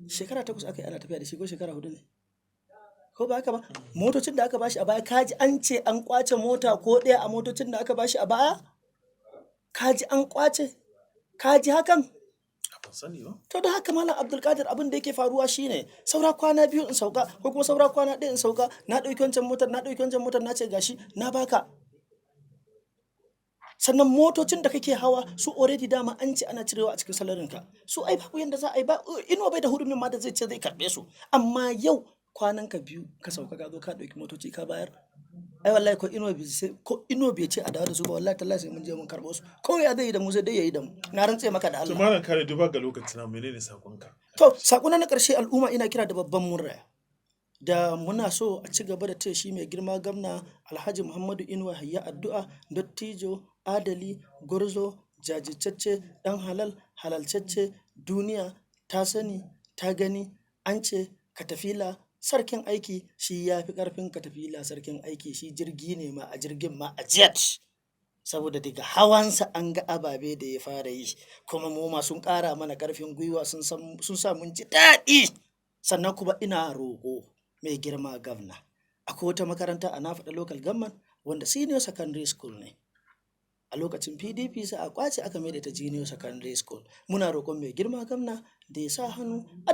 Shekara 8 aka yi ana tafiya da shi, ko shekara 4 ne, ko ba haka ba? Motocin da aka bashi a baya, kaji an ce an kwace mota ko ɗaya a motocin da aka bashi a baya? Kaji an kwace? Kaji hakan? Ban sani ba. To, da haka, Malam Abdulkadir, abin da yake faruwa shine saura kwana 2 in sauka, ko kuma saura kwana 1 in sauka, na ɗauki wancan motar, na ɗauki wancan motar, na ce gashi na baka. Sannan motocin da kake hawa su, already dama an ce ana cirewa a cikin salarin ka. Su ai babu yanda za a yi ba, Inuwa bai da hurumin ma da zai ce zai karɓe su. Amma yau kwanan ka 2 ka sauka, ka zo ka ɗauki motoci ka bayar. Ai wallahi ko Inuwa bai ce a dawo da su ba, wallahi tallahi sai mun je mun karɓo su. Ko ya zai yi da mu, sai dai ya yi da mu. Na rantse maka da To, Allah. Malam Kare, duba ga lokacin na, menene sakonka? To, saƙona na ƙarshe, al'umma, ina kira da babban murya da muna so a ci gaba da taya shi mai girma gwamna Alhaji Muhammadu Inuwa Yahaya addu'a. Dattijo, adali, gwarzo, jajirtacce, ɗan halal, halaltacce, duniya ta sani, ta gani, an ce katafila sarkin aiki, shi ya fi ƙarfin katafila sarkin aiki, shi jirgi ne ma, a jirgin ma a jet. Saboda daga hawansa an ga ababe da ya fara yi, kuma mu ma sun ƙara mana ƙarfin gwiwa, sun sa mun ji daɗi. Sannan kuma ina roƙo mai girma gwamna, akwai wata makaranta a Nafaɗa Local Government wanda senior secondary school ne. A lokacin PDP sai a kwace aka mai da ta junior secondary school. Muna roƙon mai girma gwamna da ya sa hannu a